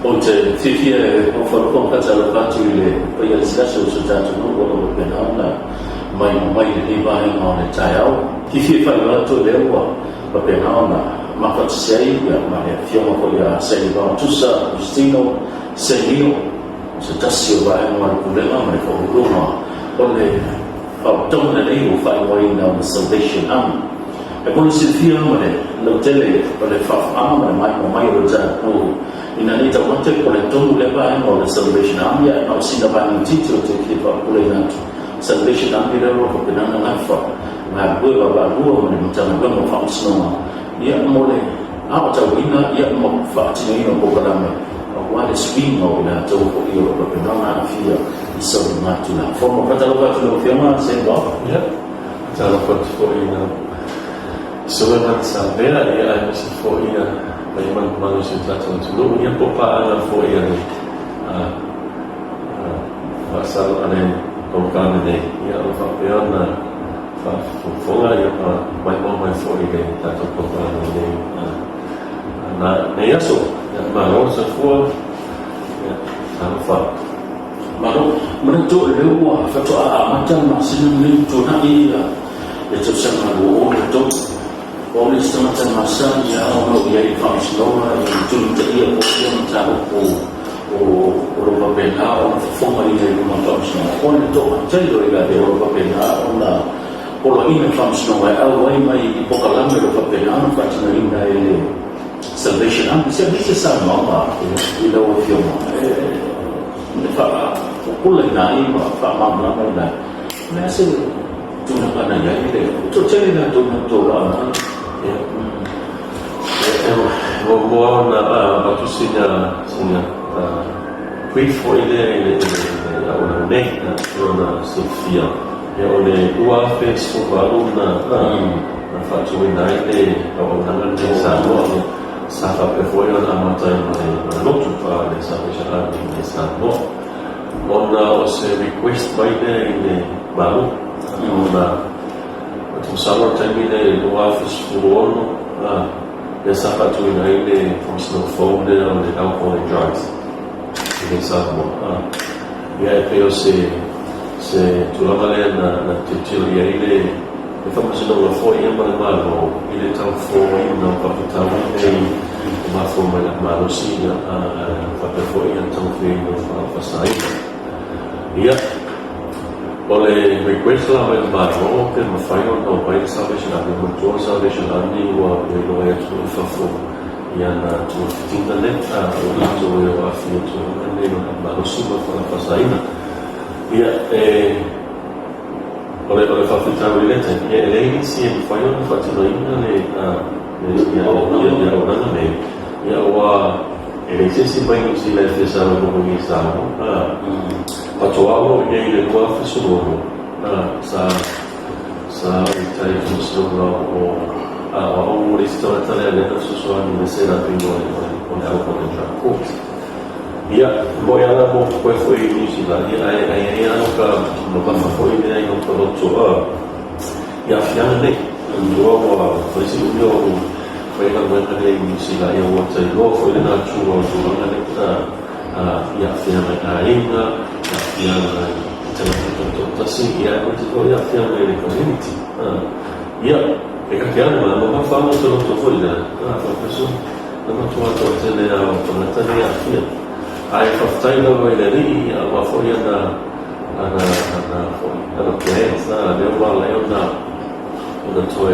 Ou te fiafia e faufautua ma faatalofa atu i le paia lasilasi o si o tatou nuu o lo o faapena ona maimoa mai i lenei vaega o le taeao. Fiafia e faailoa atu o lea ua faapena ona mafatasi ai ma le Afioga foi ia Sailivao Tusa Agustino Senio, o se tasi o vaega o le Pulega ma le Faauluuluga o le Faalapotopotoga lenei ua faaigoaina o le Salvation Army. E mo le silafia ma le lautele o le faafofaaga ma le maimoa mai o le tatou ina nei taumate po o le tonu lea vaega o le Salvation Army, ae na o sina vaega itiiti ou te fia faapuleina atu. Salvation Army lea o lo o faapena ona nafa galulue vaavaalua ma le Matagaluega o Faamasinoga ia mo le aotauina ia ma faatinoina o polokalame aua le suiga o i latou foi o lo o faapena ona aafia i soligatulafono. Faatalofa atu i lau Afioga Sengao. Ia, faatalofa atu foi i lau Susuga Savea, ia aemaise foi ia mai manumanu o si o tatou atunuu, ia po o paaga foi a le faasalo a le polokalame nei, ia o lo o faapea ona faafofoga ia ma maimoa mai foi i le tatou polokalame nei nei aso. Ia, malo le soifua, ia, talofa. Malo. Manatu o lea ua faatoa amata le masina lenei ua tuanai le tausaga 2023. O au le isi tagata masani lava ona oo i ai i le faamasinoga i le tulitaia foi ia mataupu o lo o faapena ona fofogaina i luga o le faamasinoga. O le toatele o i latou o lo o faapena ona poloaiina le faamasinoga e auai mai i polokalame o lo o faapena ona faatinoina e le Salvation Army. Se i se saunoaga i lau Afioga e faapupulaina ai ma faamalamalamaina ai, o le a se tulaga na i ai le toatele i latou na outou aoga? Ia, e muamua ona avatu sina brief foi lea i le auaunaga nei, pei ona silafia, ia o le 2018 na faatuina ai le auaunaga lenei i Samoa. Sa faapea foi ona amata ai ma le lotu le Salvation Army i Samoa, ona o se request mai lea i le Malo, ona ou te masalo o le taimi lea i le 2016 lea sa faatuina ai le Faamasinoga fou lea o le Alcohol and Drugs i Samoa. Ia e pei o se tulaga lea na tilotilo i ai le Faamasinoga foi ia ma le Malo i le tau foaina o faafitauli nei e mafua mai le malosi ia faapea foi le taumafaina o fualaau faasaina. Ia, o le request la mai le Malo pe mafai ona omai le Salvation Army, manatua le Salvation Army ua iloa ai atunuu i fafo i ana togafitiga lea, o i latou e o aafia i tulaga nei o le malosi ma le fualaau faasaina. Ia, e O le faafitauli i lea taimi, e leai nisi e mafai ona faatinoina le auaunaga nei, aua e leai se isi mai Niu Sila e fia sau e noho i Samoa. Faatoa oo i ai i le 2016, sa sa retire i le Faamasinoga o Aoao o le isi tagata lea na fesoasoani i le set up ina o le Alcohol and Drug Court. Ia, moe ana mo koe foi i Niu Sila, ia ae ai ai ana ka mamafa foi lea i ka loto a i aafiaga nei. Ua ua fai si umi o ou faigaluega nei i Niu Sila, ia ua tailoa foi le natura o tulaga nei a i aafiaga i aiga, aafiaga i tagata taitoatasi, ia aemaise foi aafiaga i le community. Ia, e kake ana ma mamafa ana te loto foi lea, a faapea Na matua toatele lava o tagata nei aafia. Ae faafetai lava i le Alii aua foi ana ana ana foi ana plans na lea ua ala ai ona ona toe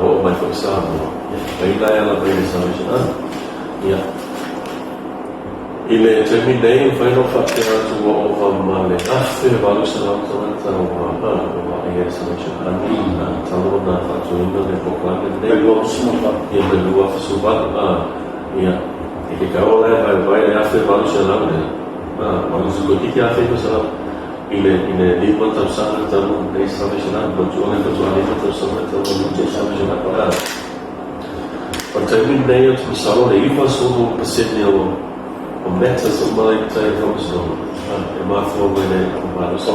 oo mai foi i Samoa. Ia mai la e ala mai i le Salvation Army. Ia i le taimi nei e mafai ona faapea atu ua ova ma le 1800 tagata ua ua vaaia i le Salvation Army talu ona faatuina le polokalame lenei. Mai 2018. Ia mai 2018. Ia, e ke kaua la e vaevae le 1800 lea, toeitiiti 1900 i le i le 5 tausaga talu nei Salvation Army, manatua le faatoa 5 tausaga talu nei Salvation Army. O le taimi lenei ou te masalo le 90% o matters uma la i tai o le faamasinoga e mafua mai le malosi.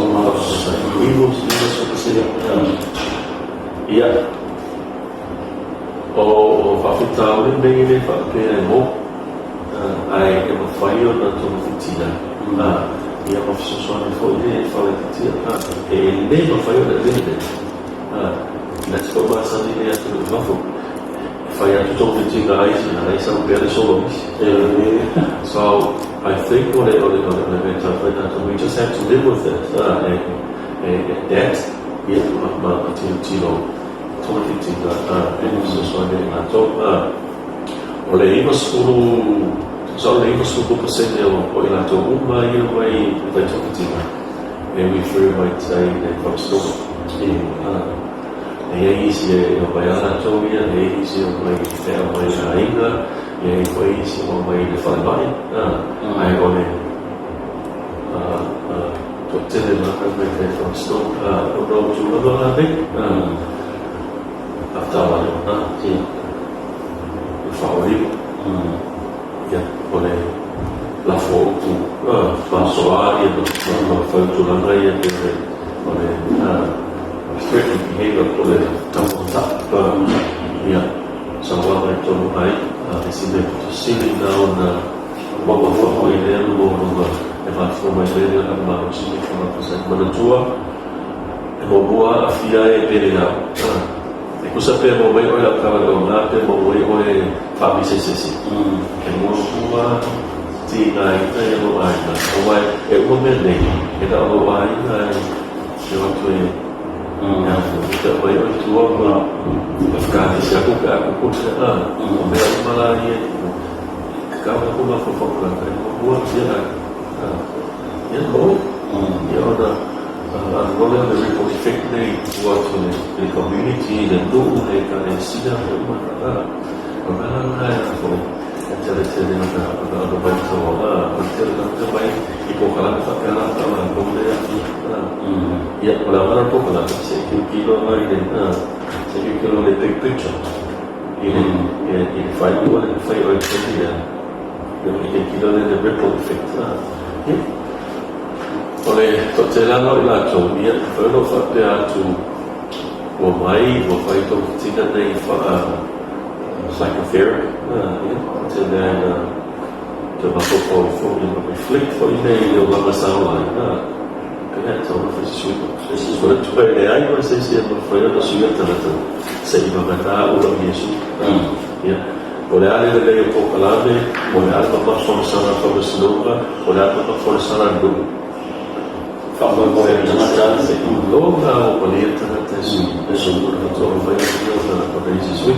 90%. Ia, o faafitauli nei e le faapea e mou, ae e mafai mafai ona togafitia ia ma fesoasoani foi lea e faalaititia. E le mafai ona eliminate na te foi masani lea atunuu i fafo e fai atu togafitiga a isi a o la e sau pea le solo o isi. So I think o le o le o le mea e taumafai tatou, we just have to live with it e adapt ia ma tilotilo togafitiga e fesoasoani ai latou. O le 90, tusa o le 90% o i latou uma ia mai e fai togafitiga e refer mai tai i le faamasinoga. E i ai isi e omai lava latou ia, e i ai isi e omai e aumai i aiga, e i ai foi isi e omai i le falemai, ae o le toatele lava e omai i le faamasinoga ona o tulaga la nei. Faafitauli lena e faaolima ia o le lafo o upu faasoa ia ma faitulaga ia pei o le threatening behavior po o le taumatatau ia sauaga i totonu o aiga. A o le isi mea pito sili lena ona mafaufau i lea luga e mafua mai lea le malosi le faamasai. Manatua e muamua aafia ai e pele au. E tusa pe maua mai oe lau tala le ona pe maua mai oe faamisa i se isi. E muamua tigaina ia lou aiga aua e uma mea nei e na o lou aiga e o atu e e aumai oe i tua ma whakaatisi aku pe a kukuna o mea uma la ia e tatau ona ku mafaufau tagata e muamua ia ia ma oe ia ona alu loa lea o le ripple effect nei i tua atu i le community, i le nuu, le ekalesia, mea uma na. O le mea la lena e ala foi e teletele ona ona matau o le tele tagata mai i polokalame faapea la faalatou lea. Ia, o le aoga la o le polokalame, se i tilotilo la i le se i tilotilo i le big picture i le i le faaiuga lea na fai e oe i le taimi lea, ia ona tilotilo lea i le ripple effect. Ia. O le toatelaga o i latou, ia, e mafai ona ou faapea atu, ua mai, ua fai togafitiga nei faa psychotherapy, ia, tele lava ina toe mafaufau ai foi ma reflect foi nei i le olaga sa ola ai, pea e tatau ona fai se suiga. O le toe leai ma se isi e mafai ona suia le tagata seivagana ula o Iesu. Ia, po o le a le lelei o polokalame, po o le a le mamafa o le sala faamasinoga, po o le a le mamafa o le sala nuu. Faamoemoe o le tagata. Se i loga ua palia le tagata e sui. E sui. Faatoa mafai ona ona i se sui.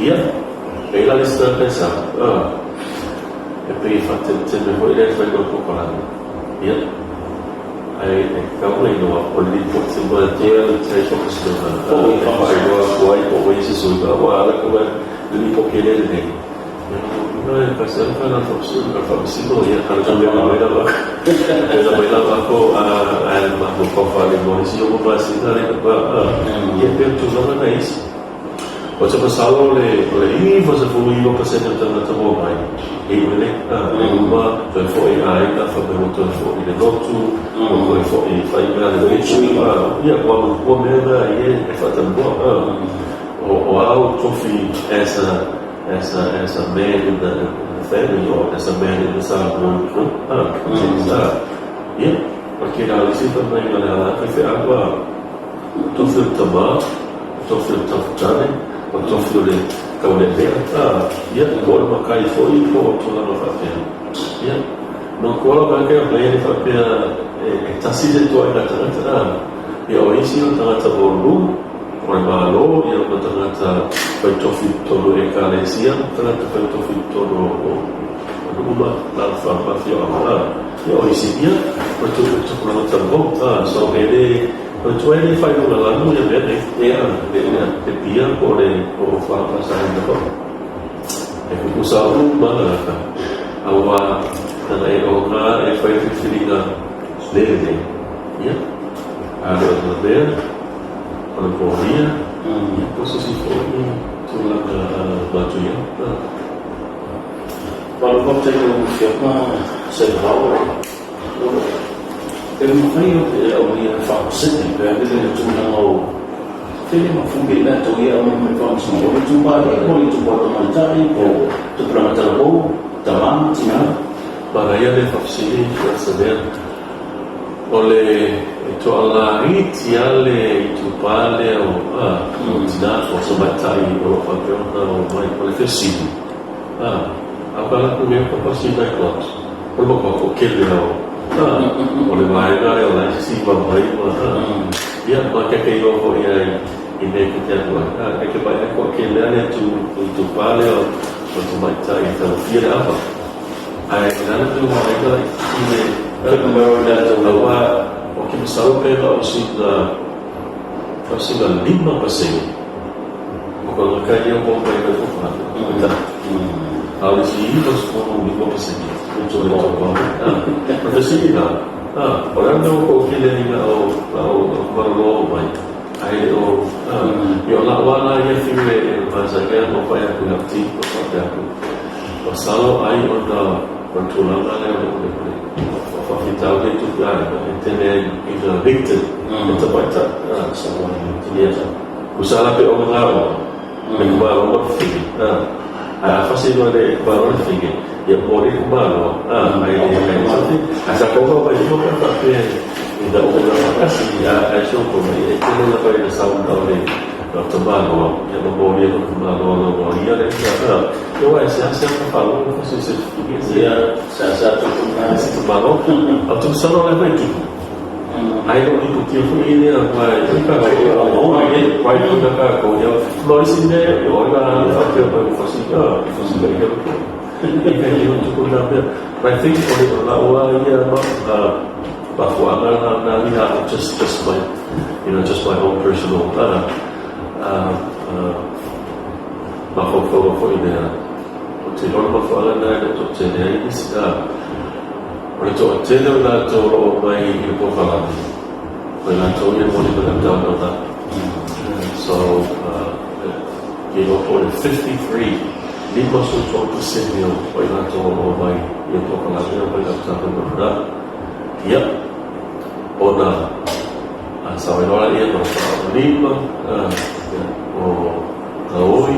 Ia, e i ai la le isi tagata e sau, e pei e faatemeteme foi lea e fai mai polokalame. Ia, ae e tatau ona iloa o le lipoti matea le tai faamasinoga e faailoa atu ai po o i ai se suiga aua a laka mai le lipoti e le lelei, ia lona uiga e tasi lava le fai a le faamasino, ia tala mai lava tala mai lava ko ae mafaufau faalemo i isi 6 masina le ia pei o le tulaga na isi. Ou te masalo o le 99% o tagata ua mai e iu lelei. E uma toe foi i aiga, fai mai ua toe foi i le lotu, ua toe foi i fai mea lelei. Ia, ua mea na ia e faatalanoa. O au tofi as a man in the family or as a man in the Samoan group. Ia, o kēlā isi fai mai ma le ala faifeau, o tofi o le tamā, o tofi o le tafutane, o tofi o le taulealea, ia, po o le matai foi po o tulaga faapea. Ia, no koa lava ke mai e faapea e tasi le ituaiga tagata, ia o isi o tagata maualuluga, o le Malo, ia ma tagata fai tofi i totonu o ekalesia, tagata fai tofi i totonu o nuu ma alaalafaga ma afioaga, ia o isi, ia, o le tupulaga talavou. So e le o le tuai le faailoga lanu ia mea nei, ia, le pia po o le o faasaina foi. E tutusa uma tagata, aua ana e oga e fai filifiliga le lelei, ia, a le o le mea, o le polia, ia, po o se isi foi tulaga matuia. Malo faafetai i lau Afioga Saivao. E mafai e aumaia faapasene pe a le tulaga o fele ma fule i latou ia aumai mai faamasinoga, o le itupa alii po o le itupa tamaitai po o tupulaga talavou, tama, tina. Manaia le faafesili Rasalia. O le toalaiti lava le itupa lea o tina o tamaitai o lo o faapea ona o mai. O le fesili, a pala ku lea ka pasi nai clubs? O le matua toatele lava o le vaega lea o la e sisiva mai ma, ia, ma ke iloa foi ai i mea e te alu ai. E ke vaai ai toatele lava le itupa lea o tamaitai e taofia le ava. Ae o le ala lea ua ala ai ona laitiiti le aua ou te masalo pe na o sina o sina 5% o tagata ia ua omai mai fafo a o le isi 95% o le toa. O le fesili la, o le a le mea ua toatele ai na o malolo omai ae le o ia o la'u lava la ia fiu e masani ai ona ou fai atu i lau team ou faapea atu, masalo ai ona o le tulaga lea o le faafitauli e tupu aiga e tele ai ina victim e tamaitai. Ia tusa la pe ona gaoa le kumalo ma le fili ae a fasi loa le kumalo le fili ia mo le kumalo ae le ae sa kou mai lima pe faapea ina ua faatasi ae soko mai e tele lava ina sau o le tamaloa ia ma molia le tamaloa lava ia le ia aua e seasea ona faalogo fasi se fili Ia, seasea tupu se tamaloa ou te masalo o le foi tupu ae le o lipotia foi lea aua e vai na kākou ia ma o isi mea o ai la faapea mai ua fasi fasi mai ia i ka i tupu na mea. But I think o le o lau ia ma mafuaaga na na ia just my you know just my own personal mafaufauga foi lea o te iloa le mafuaaga na e le o toatele ai nisi o le toatele o latou o lo o mai i le polokalame o i latou ia won't even have download that. So po o le 53 53% o i latou o lo o mai i le polokalame o mai download that ia ona sa iloa ia ma lima o gaoi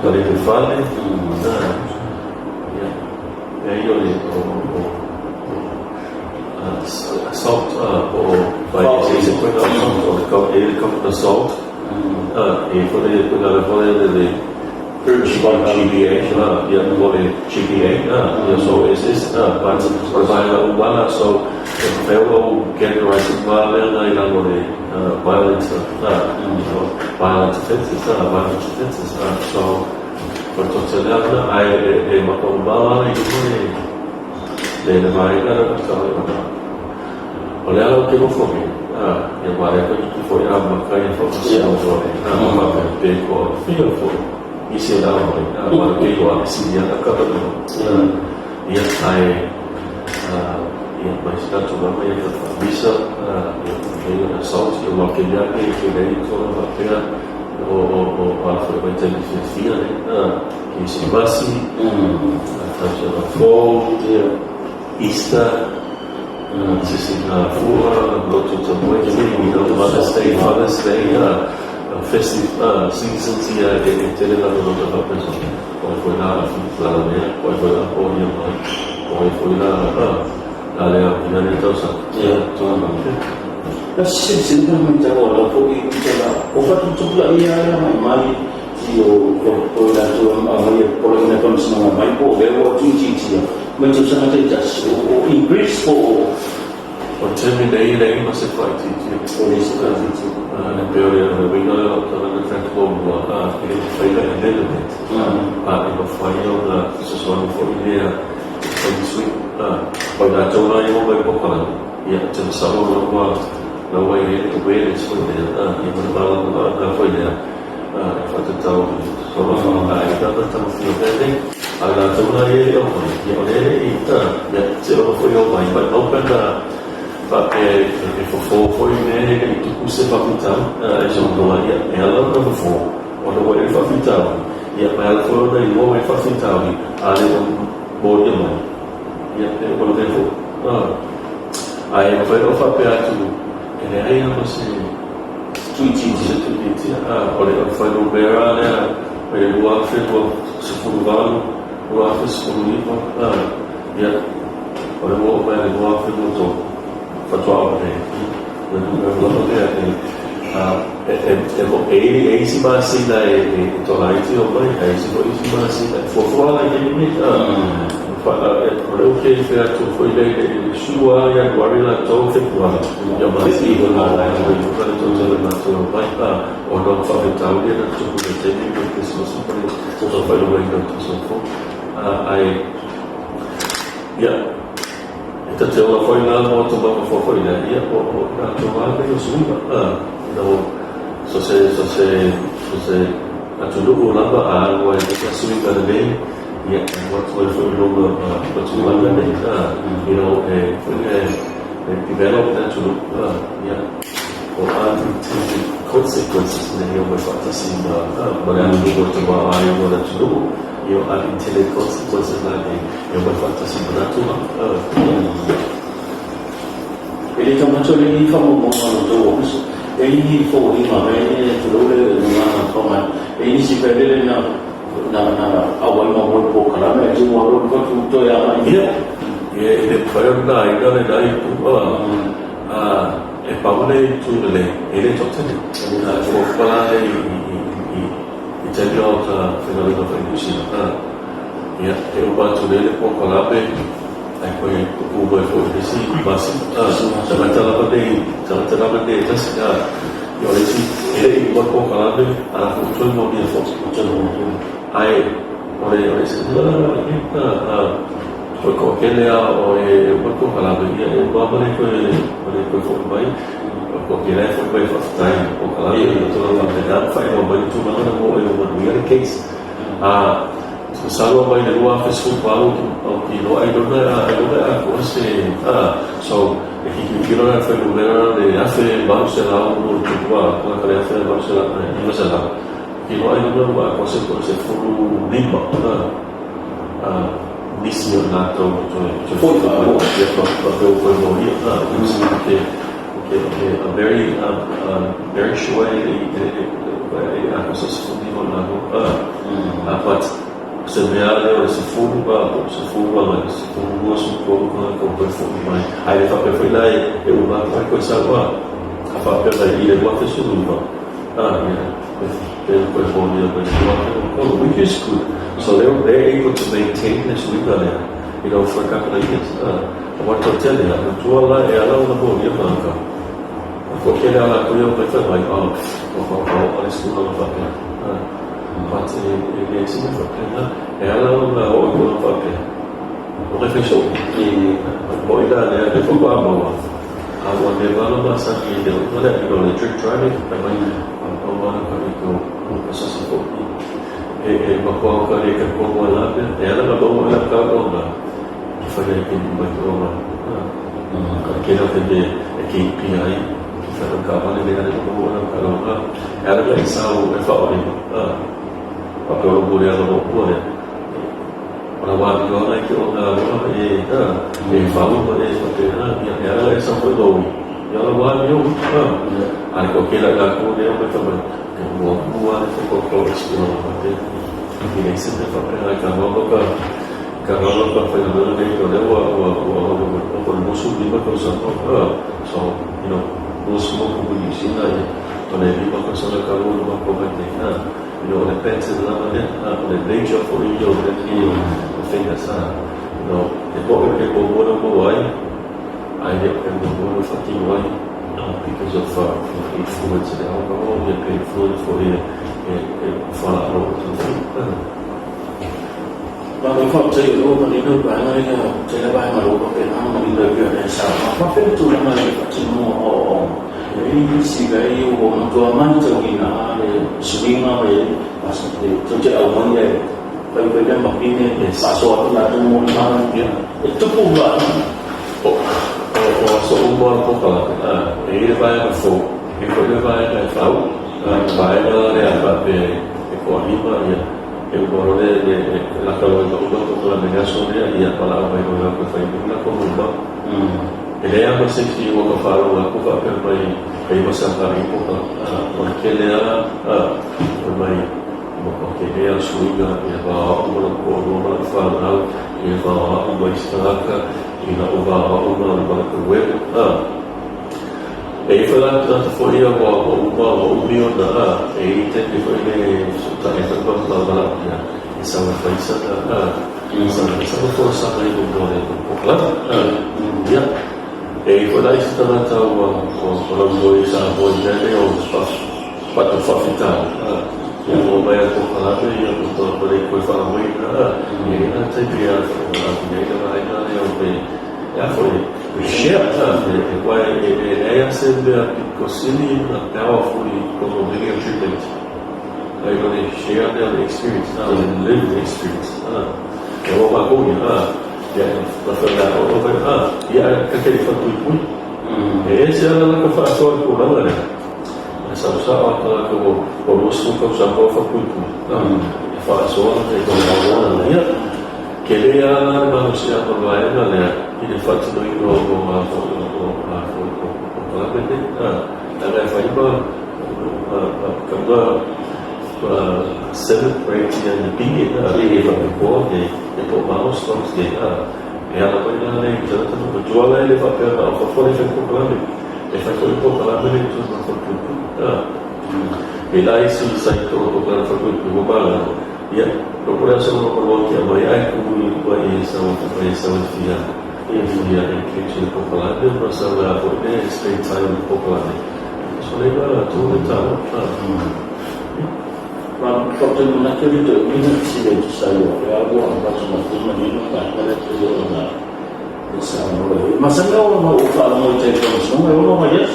ka le fale ia e o le o assault o vai se se koina assault o le e le common assault e foi le koina le foi le le GBA ia mo le GBA ia so is but o le vaega uma la so e mafai ona ou categorize uma lea na i lalo le violent violent offences violent offences so o le toatele lena ae e matamamao ala i luma le le vaega lea o tau ona o le ala o te nofo nei ia ma lea foi tupu foi a makai e whakasino o le ma pe ko fia foi i se la mai ma le pe o si ia ka ka ia ai ia mai se tatu mai ia ka visa ia ia assault ia ma ke ia ke ke lei to ma pea o o o a foi mai te fia le Kerisimasi tausaga fou Easter Sisigafua Lotu Tamoeti Mother's Day, Father's Day festive seasons ia e tele lava lota faapea o ai foi la la lea o ai foi la po ia mai o ai foi la la lea ia le tausaga Ia, na silisili na mai tau o lau foi i te la o whatutupu la ia ia mai mai i o o latou mai e polo ina faamasinoga mai po o lea ua tuitiitia mai tausaga taitasi o increase po o O taimi nei leai ma se faaitiitia. O le se faaitiitia. E pei o le uiga lea o lau tala na Frank muamua e le mafai ona eliminate a e mafai ona fesoasoani foi lea e fai sui o i latou la ia ua mai polokalame ia te masalo la ua i ai le awareness foi lea ia ma le malamalamaga foi lea e faatatau sola ai ta taumafai mea nei a i latou la ia e le o mai ia o lea e le i ia seiloga foi o mai mai mau pe na faapea e fofo foi mea e le i tupu se faafitauli e saunoa ia e ala ona fofo ona ua i le faafitauli ia ma e ala foi ona iloa mai faafitauli a le o molia mai ia e ua lavea foi ae mafai ona faapea atu e leai lava se tuitiitia se tuitiitia o le fuainumera lea mai le 2018 2019 ia. O le ua oo mai le 2023, faatoa oo nei. O le numera lava lea e e i ai isi masina e tolaiti o mai, ae isi foi isi masina e fuafua la i taimi nei. O le ou te fai atu foi lea i le sua Ianuari latou Fepuari, ia masina la e i luga le toatele o latou e omai, ona o faafitauli ia na tutupu i le taimi o le Kerisimasi ma le faailogaina o le tausaga fou. Ae ia, e ta te ola foi la ma o ta mafaufau foi lea, ia, o latou lava nei o suiga, you know, so se atunuu lava a alu ai i suiga lelei, ia, e alu atu ai foi i luga ma tulaga nei, e foi lea e develop le atunuu, ia, o unintended consequences nei e omai faatasi ma le alu i luga o le tamaoaiga o le atunuu, ia, o unintended consequences la e omai faatasi ma na tulaga. E le taumacho le ni whamaumauga o tou ofisa. E ni foliga me e tulou le gagana faaaogaina. E nisi mea lele na auai ma mo le polokalame ae te ua alu alu atu toe agai. Ia, e le mafai ona aina lena itu. E pau le itu lelei, e le toatele. Fuafua la i taimi o ta faigaluega foi i Niu Sila. Ia, e uma atu nei le polokalame, ae koe tupu mai foi i le isi masina. Tagata lava nei, tagata lava nei e tasi. Ia, o le isi, e le i uma le polokalame, a la foi toe molia foi. Ae o le isi o le toatele lava o e uma le polokalame, ia e uma ma le toe foi mai. O le toatele e foi mai e faafetai i le polokalame, ia tulaga faapena ma faailoa mai le tulaga na ua oo ai ua manuia le case. Masalo mai le 2018 ou te iloa ailoga e atoa se so e tilotilo la le fuainumera le 1863 le 1800 iloa ailoga ua atoa se 15 nisi o latou toe foi ia faapea ua toe molia. Okay, I'm very sure e atoa se 15 o latou, but se mea lea o le 10 po o 10 agai i le 12, 13 tagata ua toe foi mai. Ae le faapea foi la e uma atu ai koe sau a faapea mai i le 2019, ia, pe toe molia mai le 2023, which is good. So they're able to maintain this suiga lea, for a couple of years. Aua toatele a matua la e ala ona molia tagata. Ko kele ala ko ia mai fai mai, oh, o o le tulaga faapea. But e le sina faapena, e ala ona oo i tulaga faapea. O kai fai soo. Mo i la lea, le foko a maua. A ua leva la masani i le uga lea, le drink driving, fai mai, a ua ka i ko ka sasi fo i. E makoa ka le ka komo la pea, e ala na maua la ka ona, i whai ai ke mai o mai. Ka kena te me e KPI, ki whai ka wale le ale mo la ka longa. E ala i sau e wha ore. Pa pe oro mo le ala mo mo le. O la wā ni ona i ke ona aloha e e whalu ma e wha te ia e ala e sau foi maui. Ia la wā ni o. Ale ko kela la ko le o me wha ke mua mua le wha ko e si ona ma te. I le se te wha pe ka hoa ka hoa ka whai na nei o le ua ua ua ua ua ua 25 tausaga. So, 20 ko New Zealand ia. O le 5 tausaga ka lua ma ko mai te o le pattern lava lea, o le nature foi ia o le o faiga sa. E po e ko mo na mo ai, ai le e mo mo na whatino ai, because of influence of alcohol, ia pe influence foi e whala aro o te. Ma mo fa te o ma ni no ba na ia te la ba ma ro pe na ma ni no pe na sa ma fa fe tu na ma le fa ti no o o e ni si ga i o ma to ma ni to ni na le suinga le ma sa te to te au mo ni pai pai le ma pi ne sa so atu la tu mo na e tupu ba. O aso uma o polokalame, e i le vaega fou, e foi le vaega e fau, vaega le a faapea e toalima, ia, e uma loa le laka loa i uma le polokalame i le aso lea, ia valaau mai loa e fai mai latou molimau. E leai lava ma se isi ua ka faalogo atu faapea mai e iwa saga i polokalame. O le tele lava fai mai matua tele lava suiga, ia vaoa'u ma lou toalua ma lau fanau, ia vaoa'u ma isi tagata, i la'u vava'u ma le valaauela a. E i ai foi la tagata foi ia ua ua uma ua umi ona a, e i ai taimi foi lea e fesootai ai foi ma ma valaaulia e sau e fai sana a, sana sana folasaga i luma o le polokalame a. Ia, e i ai foi la isi tagata ua ua ua lauiloa i Samoa i mea nei o faatu faafitauli a, ia ua omai lava i le polokalame ia ua ua le toe faalagoina a. Ia e i ai la taimi e valaaulia ai le vaega lea o le E a foi, e share aua e leai lava se mea pito sili ona powerful i totonu o mea nei o treatment nai lo le share lea o le experience, o le lived experience. E aua matou ia, ia e fai a, ia ae ta te le i falepuipui. E ese lava le latou faasoa i le tulaga lea, ae saosao lava tagata ua 20 tausaga o falepuipui, e faasoa le ia. Tele lava la le malosiaga o le vaega lea i le faatinoina o polokalame nei. Leaga e fai ma tauga celebrate ia ni pine e faapitoa nei po o milestones nei. E ala mai la lea i tagata matua la e le faapea na o fafo lea e fai polokalame. E fai foi polokalame lea i totonu o le falepuipui. E la isi sa i totonu o polokalame falepuipui ua malama. Ia, loko le aso loko loa kia mai ai ku i ua i sa wa fa i sa wa fia i fia e ke che pokalame ma sa wa fo e spend time with pokalame. So le ba tu le ta ta. Ma ko te muna ke le te mina si le te sa yo ya bo a ba ma ku ma ni no ka ka le te yo na e sa no le. Ma sa no no o fa mo te ko so mo no ma yes.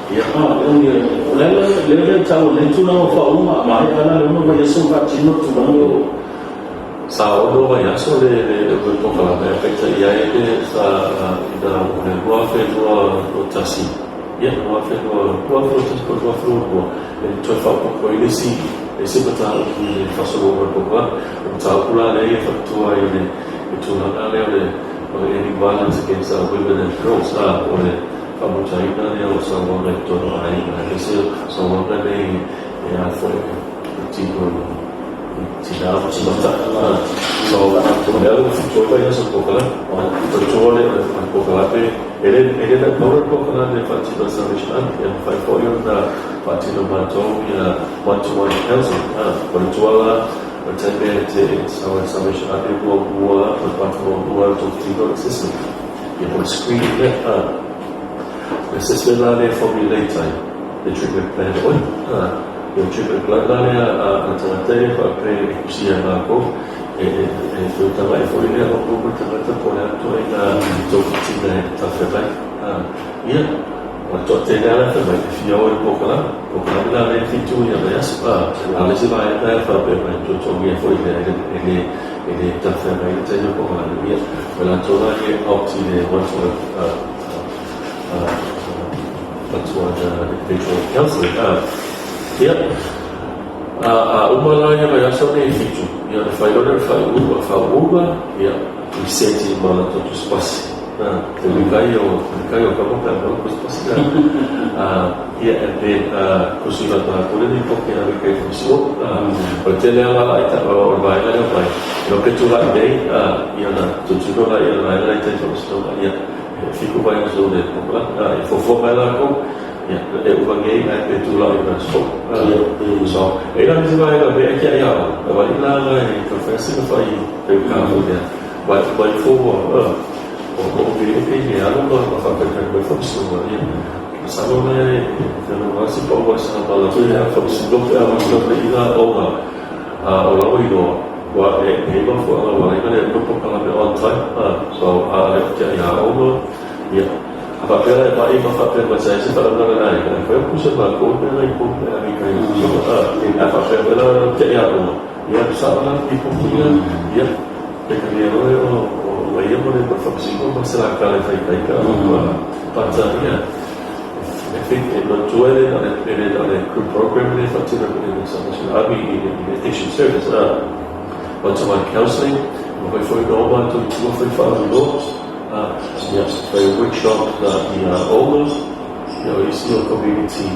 Ia. Ah, e le le le le tau le tulaga o faauma ma e ala le ono vaiaso faatino tulaga o Sa ono vaiaso le le le polokalame ae peitai ai le sa ina o le 2021, ia 2021 po o le 2022 e toe faaopoopo ai le isi le isi mataupu i le faasologa o le polokalame. O le mataupu la lea ia faapitoa i le tulaga lea o le o le ending violence against women and girls, o le Faamutaina lea o sauaga i totonu o aiga, aemaise o sauaga nei e a foi e tino i tinā ma tamaitai. So, o le alu o le vaiaso polokalame, o le tautua lea o le polokalame, e le e le na pau le polokalame e faatino e Salvation Army, e mafai foi ona faatino e matou ia one to one counselling. O le tua la, o le taimi e te sau ai le Salvation Army muamua, o le part muamua o le tou tino assessment. Ia po o le screening lea a. O le assessment la lea e formulate ai le treatment plan oi. A. Ia o le treatment plan la lea a le tagata ia faapea e kusia e mākou e e e toe tagai foi lea o le tagata po o le a ituaiga togafitiga e talafeagai. A. Ia, o le toatele lava la e fai mai e fia o i le polokalame. Polokalame la lea e 7 ia vaiaso. A. A o le isi vaega e faapea mai tuatuagia foi lea e le e le E le talafeagai le taimi o polokalame, ia, o latou la ia e opt i le one to one individual counselling. Ia, a uma la ia vaiaso nei e 7, ia ona fai loa lea o le faaiuga, faauuga, ia, reset ma latou tusipasi. Te wika ia o te wika ia o ka moka e mau tusipasi la. Ia, and then, kusi la tātou le ripoke a wika i whakasio. O le tele lava la i ta, o le vaega lea o mai, e loke atu la i nei, ia ona tilotilo la ia le vaega lea i tai faamasinoga, ia, e fiku vaiaso le polokalame, e fuafua mai lakou, ia, e uma nei ae pe tulai i le aso fou. So, e i ai la nisi vaega mea e tiai ia au, e wai la la e tau fai sina fai peukā foi lea, wai wai fou a, o o ke e ke alo ma ma whakaikai mai whamasinoga, ia, masalo lea e whenua si pau ai sa mala foi lea whamasino pe a masino pe ina o nga a o lawa iloa wa e e mafuaga wa ina le uma polokalame on time a so a le o tia ia oma ia a faapea la e mai ma faapea mai sa ese faalavelave la e e fai pusa ma ko pe la i ko pe a kai so a a faapea mai la tia ia oma ia sa la i po ia ia pe ka ia o o o ia mo le whamasino ma se la ka le fai kai ka but yeah I think e matua e le e le le group program le whaatino i le Salvation Army i le i le addiction service a one to one counselling ma fai foi no mātou i tua fai whaauloa a ia fai workshop na i a Ola ia o isi o community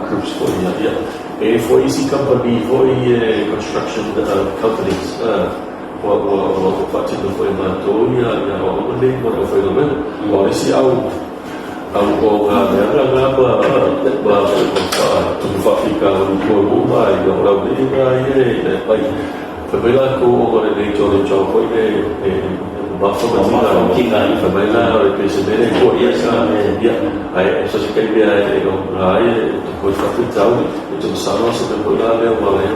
groups foi ia ia e foi isi company foi e construction companies ua ua ua whaatino foi mātou ia aoaoga nei mo le aufaigaluega. Aua o le isi au au o galuega na ma tupu faafitauli i tua uma ai o le aulii lena ia e fai fai mai latou ona o le nature o le job foi lea e mamafa ma tiga ai. Fai mai la o le pesemea le tua i ai ia ae so o se taimi lava e ona ai e tupu ai faafitauli. E te masalo o se mea foi la lea ua ala ai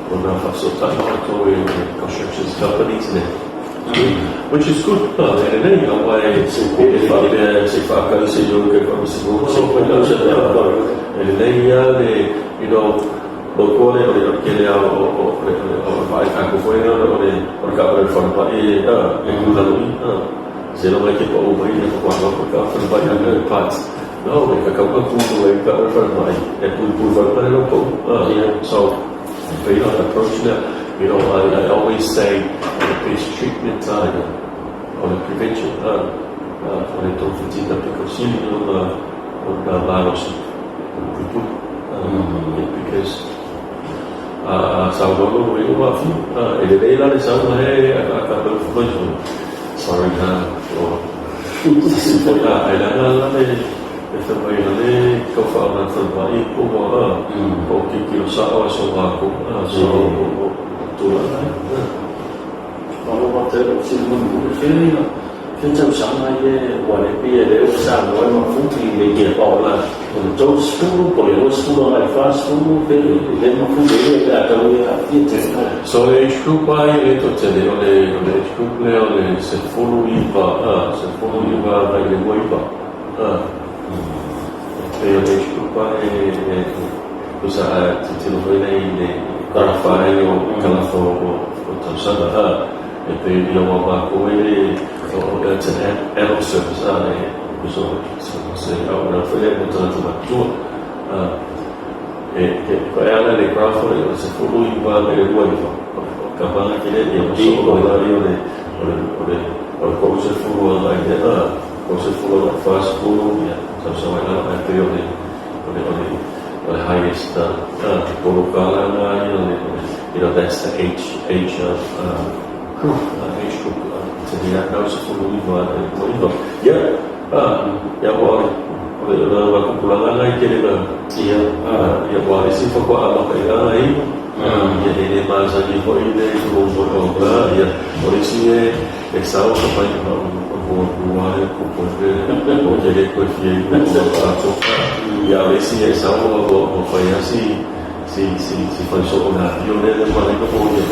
ona faafesootai latou i construction companies nei, which is good, e lelei aua e faapea se i faatali se i o i tai faamasinoga e lelei lava le mautua le o le tele lava o le vaai tatou foi lea o le taavale a le falemai e tu i lalo i i seiloga e te pau mai ia faatoa alu atu le taavale a le falemai a parts no e tatau ona tu i le taavale a le falemai e puipui falemai lau pau. So e pei ona approach lea, I always say the best treatment o le prevention, o le togafitiga pito sili ona malosi o le puipui, because a saunoa lou loia ua aafia, e lelei la le sau ae akaaka mai fai mai sorry la o sisi foi ae leaga la le fai mai o le tau faaoga falemai po ua po o tilotilo sao aso matou so o tulaga ai. Malo faafetai lau Afioga Mulimuli. Fea fea tausaga ia ua le pei e lea ua saunoa ai Mafugi i le ia o le 30 po o le 20 agai i le 40 pe le Mafugi ai pe a tau ia aafia tele. So le age group lava ia e le toatele, o le age group lea o le 19, 19 agai i le 29. E pei o le age group lava e tusa a tilotilo foi lea i le kalafa ai o kalafa o tausaga, e pei ia ua matou e o it's an adult service, e tusa o se auaunaga foi lea mo tagata matutua. E e ala le graph o le 19 i le 29 o tamaga tele ia o soo loa ia o le o le o le o le 30 agai i le 30 agai 40 ia tausaga i lalo ae pei o le o le o le o le highest polokala na ia o le that's the age of group age group te mea nau 19 i le 29 ia ia ua o le tupulaga na i tele na ia ia ua le isi faatoa amata i lana ia ia e le masani foi le o ia o le isi e sau ka mai ma o ua le kupu o te le koe fia i o ato ia o le isi e sau ua fai lava si fai soo na pio le le ma le ko ia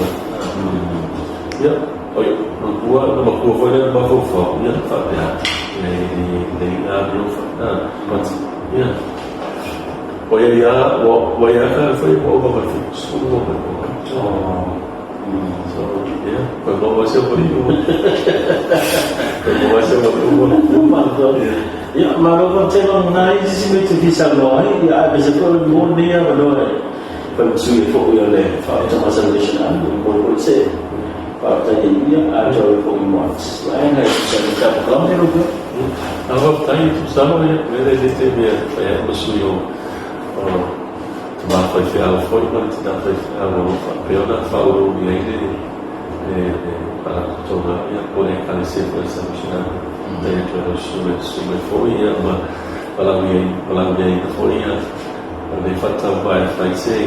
ia oi matua na matua foi le mafaufau ia faapea le le le a bio but yeah o ia ia ua ia ka foi ua ova ma le 70 ua mai so yeah koe maua se mo i koe maua se mo i. Ia, malo faafetai lau na ai sisi mea e te fia saunoa ai, ia ae aemaise foi o le mo lenei avanoa e fai ma sui foi o le Faalapotopotoga Salvation Army, e momoli foi se faafetai ai ia atoa ai foi mo vaega e tusa ai ma le tatou polokalame lau Afioga. Faafetai Tusalo, ia le le te mea fai ai ma sui o tama faifeau foi ma le tina faifeau o lo o faapea ona faauluulu i ai le faalapotopotoga ia po o le Ekalesia foi a Salvation Army. Tai atu ai lau susuga mai foi ia ma valaauliaina foi ia lenei faatauvae e fai se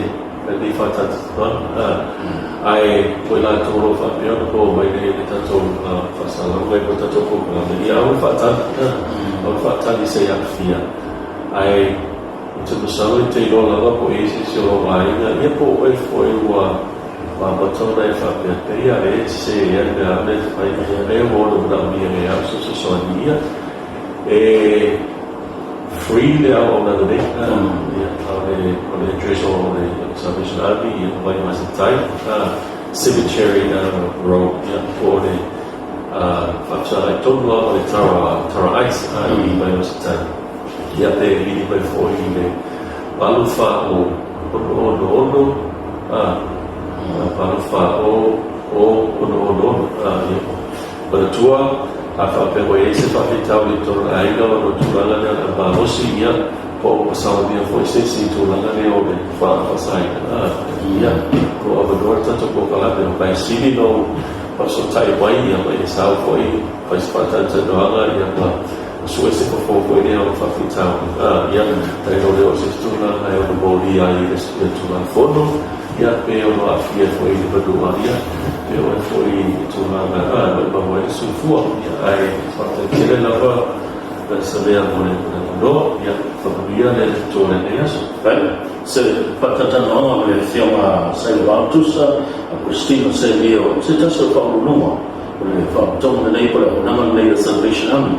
lenei faatatatalaga. Ae o i latou o lo o faapea ona maua mai le tatou faasalalauga po o le tatou polokalame, ia aua le faatali, aua le faatali se i aafia. Ae ou te masalo e te iloa lava po o i ai se isi o lou aiga, ia po o oe foi ua amata ona e faapea, pei a e sese ea le mea aʻu e fai, e ua ono manaomia e au se fesoasoani ia. E free le auaunaga nei, ia, o le address o le Salvation Army ia Vaivase-tai, Cemetery Road, ia, po o le faafesagai tonu lava o le Tara Ice i Vaivase-tai. Ia pe vili mai foi i le 8 4 0 6 6 6, 8 4 0 0 6 6, ia. Manatua, a faapea ua i ai se faafitauli i totonu o le aiga ona o tulaga lea o le malosi, ia, po o ua saunia foi se isi tulaga lea o le faasaina, ia, o lo o avanoa le tatou polokalame. O vaesili lou Faafesootai mai ma e sao foi fai se faatalatalanoaga ma sue se fofo foi lea o faafitauli. Ia, tailo lea o se isi tulaga e ono molia ai le Tulafono, ia, pe ono aafia foi i le fanua, ia, pe oo ai foi i tulaga e maumau ai le soifua. Ia, ae faafetai tele lava Savea mo le avanoa. Ia, faamanuia le Atua i lenei aso. Se faatalatalanoaga ma le Afioga Sailevao Tusa Christina Selio, se tasi o faauluuluga o le faalapotopotoga lenei po o le auaunaga lenei a le Salvation Army,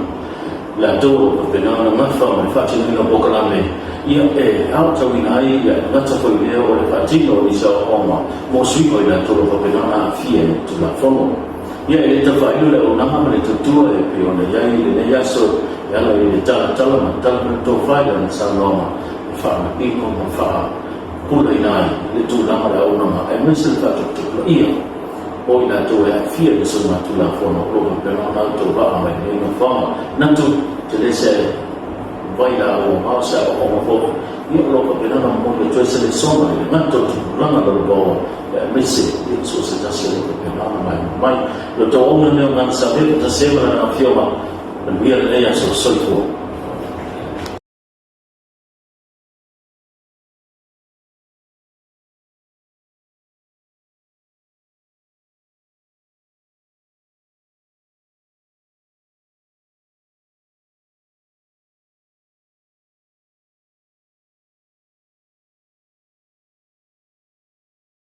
latou o lo o faapena ona nafa ma le faatinoina o polokalame ia e aotauina ai ia e gata foi lea o le faatino o nisi aoaoga mo suiga o i latou o lo o faapena ona aafia i le Tulafono. Ia e le tau faailo le auaunaga ma le tautua e pei ona i ai i lenei aso e ala i le talatala ma tala mai le tofa i lana saunoaga e faamanino ma faapulaina ai le tulaga o le auaunaga aemaise le faatuputupulaia o i latou e aafia i le solgatulafono o lo o faapena ona autovaa mai lenei nofoaga. Manatu tele se vailaau a o se aoaoga foi ia o lo o faapena ona momoli atu ai se lesona i le gata o tupulaga lalovaoa aemaise ia so o se tasi o lo o faapena ona maimoa mai. O le tou auauna lenei o Gana Savea faatasi ai ma lana Afioga. Manuia lenei aso. Soifua.